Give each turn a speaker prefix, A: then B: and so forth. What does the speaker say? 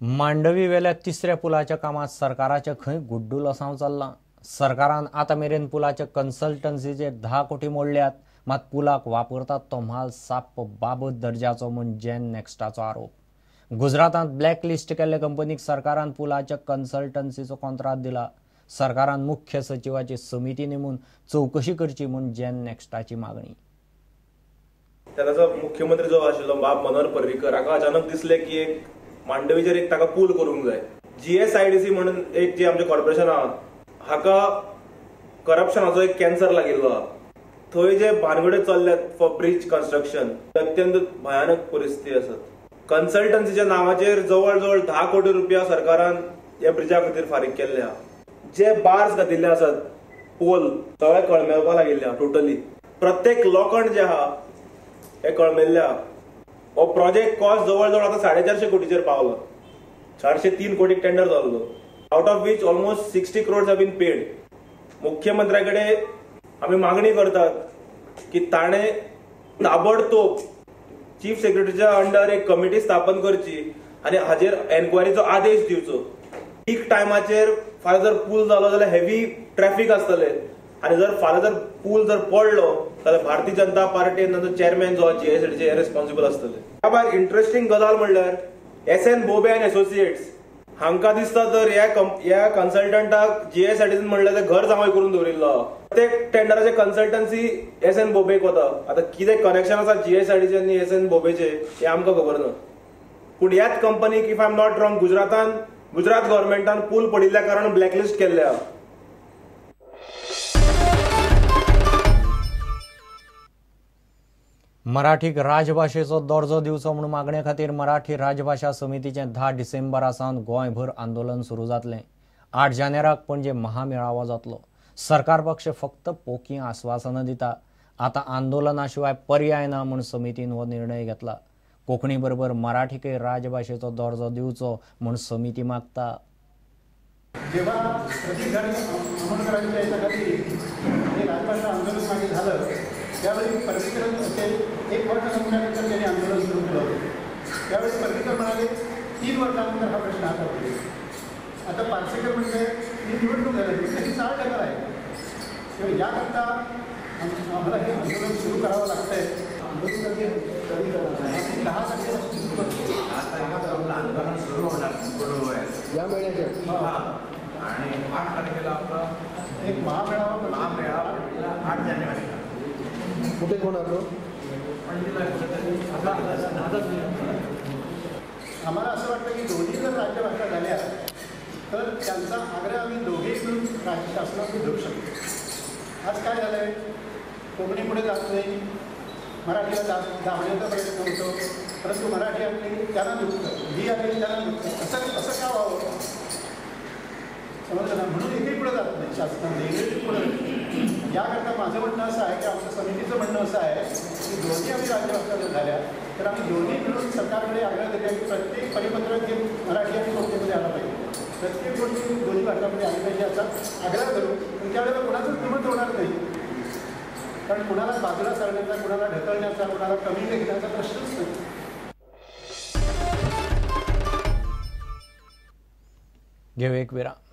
A: मांडवी वेल्या तिसऱ्या पुलाच्या कामात सरकाराचें खंय गुड्डूल असाव चल्लां. सरकारान आतां मेरेन पुलाच्या कन्सल्टन्सीचेर 10 कोटी मोडल्यात, मात पुलाक वापरतात तो म्हाल साप्प बाबत दर्जाचो म्हूण जेन नेक्स्टाचो आरोप. गुजरातांत ब्लॅक लिस्ट केल्ले कंपनीक सरकारान पुलाच्या कन्सल्टन्सीचो कॉन्त्रात दिला. सरकारान मुख्य सचिवाची समिती नेमून चवकशी करची म्हूण जेन नेक्स्टाची मागणी.
B: तेन्नाचो मुख्यमंत्री जो आशिल्लो बाब मनोहर पर्रीकर हाका अचानक दिसलें की एक मांडवीचेर एक ताका पूल करूंक जाय. GSIDC म्हणून एक जे आमचें कॉर्पोरेशन आहा हाका करप्शनाचो एक कॅन्सर लागिल्लो आहा. थंय जे भानगड्यो चल्ल्यात फॉर ब्रिज कन्स्ट्रक्शन अत्यंत भयानक परिस्थिती आसात. कन्सल्टन्सीच्या नांवाचेर जवळ जवळ 10 कोटी रुपया सरकारान ह्या ब्रिजा खातीर फारीक केल्ले आहा. जे बार्स घातिल्ले आसात पोल सगळे कळमेवपाक लागिल्ले आहा टोटली. प्रत्येक लोखंड जे आहा हे कळमेल्ले आहा. हो प्रोजेक्ट कॉस्ट जवळ जवळ आतां 450 कोटीचेर पावलो. 403 कोटी टेंडर जाल्लो, out of which almost 60 crores have been paid. मुख्यमंत्र्या कडेन आमी मागणी करतात की ताणें ताबडतोब चीफ सेक्रेटरीच्या अंडर एक कमिटी स्थापन करची आनी हाजेर एन्क्वायरीचो आदेश दिवचो. पीक टायमाचेर फाल्यां जर पूल जालो जाल्यार हेवी ट्रॅफिक आसतलें आनी जर फाल्यां जर पूल जर पडलो जाल्यार भारतीय जनता पार्टी तांचो चेअरमॅन जो GSIDC हे रिस्पॉन्सिबल आसतले. ह्या भायर इंट्रस्टींग गजाल म्हणल्यार SN Bobde आनी एसोसिएट्स हांकां दिसता तर ह्या कन्सल्टंटाक GSIDC म्हणल्यार ते घर जावंय करून दवरिल्लो. प्रत्येक टेंडराचे कन्सल्टन्सी SN बोबेक वता. आतां कितें कनेक्शन आसा GSIDC आनी SN बोबेचे हें आमकां खबर ना. पूण ह्याच कंपनीक if I am not wrong Gujarat गव्हर्मेंटान पूल पडिल्ल्या कारणान ब्लॅकलिस्ट केल्ले आहा.
A: मराठीक राजभाशेचो दर्जो दिवचो म्हूण मागणे खातीर मराठी राजभाशा समितीचें 10 डिसेंबरा सावन गोंयभर आंदोलन सुरू जातलें. 8 जानेराक पणजे महामेळावो जातलो. सरकार पक्ष फक्त पोकी आस्वासनां दिता. आतां आंदोलना शिवाय पर्याय ना म्हूण समितीन हो निर्णय घेतला. कोंकणी बरोबर मराठीकय राजभाशेचो दर्जो दिवचो म्हूण समिती मागता.
C: जेव्हा प्रतीक आमोणकरांच्या याच्याखाली हे राजभाषा आंदोलन मागे झालं त्यावेळी पर्रीकर ते 1 वर्ष संपल्यानंतर त्यांनी आंदोलन सुरू केलं होतं. त्यावेळी पर्रीकर म्हणाले 3 वर्षानंतर हा प्रश्न हातात येईल. आता पार्सेकर म्हणजे ही निवडणूक झाली म्हणजे ही चाल ढकल आहे. तेव्हा याकरता आम्हाला हे आंदोलन सुरू करावं लागतंय. आंदोलन कधी करणार 10 तारखेपासून सुरू करतो.
D: 10 तारखेला आंदोलन सुरू होणार
C: या महिन्याच्या
D: आणि 8 तारखेला आपला
C: एक महामेळावा
D: 8 जानेवारीला
C: कुठे होणार तो आम्हाला असं वाटतं की दोन्ही जर राज्यभाषा झाल्या तर त्यांचा आग्रह आम्ही दोघेही मिळून राज्य शासनात धरू शकतो. आज काय झालं आहे, कोकणी पुढे जात नाही, मराठीला दाबण्याचा प्रयत्न होतो, परंतु मराठी आपली त्यांना दुखतं, ही आपली त्यांना दुखतं. असं असं का व्हावं समजलं ना, म्हणून एकही पुढे जात नाही शासनामध्ये, इंग्रजी पुढे. याकरता माझं म्हणणं असं आहे की आमच्या समितीचं म्हणणं असं आहे की दोन्ही आम्ही राज्यभाषा जर झाल्या तर आम्ही दोन्ही मिळून सरकारकडे आग्रह धरूया की प्रत्येक परिपत्रक हे मराठी आणि कोकणीमध्ये आलं पाहिजे, प्रत्येक गोष्टी दोन्ही भाषांमध्ये आली पाहिजे याचा आग्रह करू. पण त्यावेळेला कोणाचंच दुमत होणार नाही, कारण कुणाला बाजूला सरण्याचा, कुणाला ढकलण्याचा, कुणाला कमी लेखण्याचा प्रश्नच नाही.
A: घेऊ एक विराम.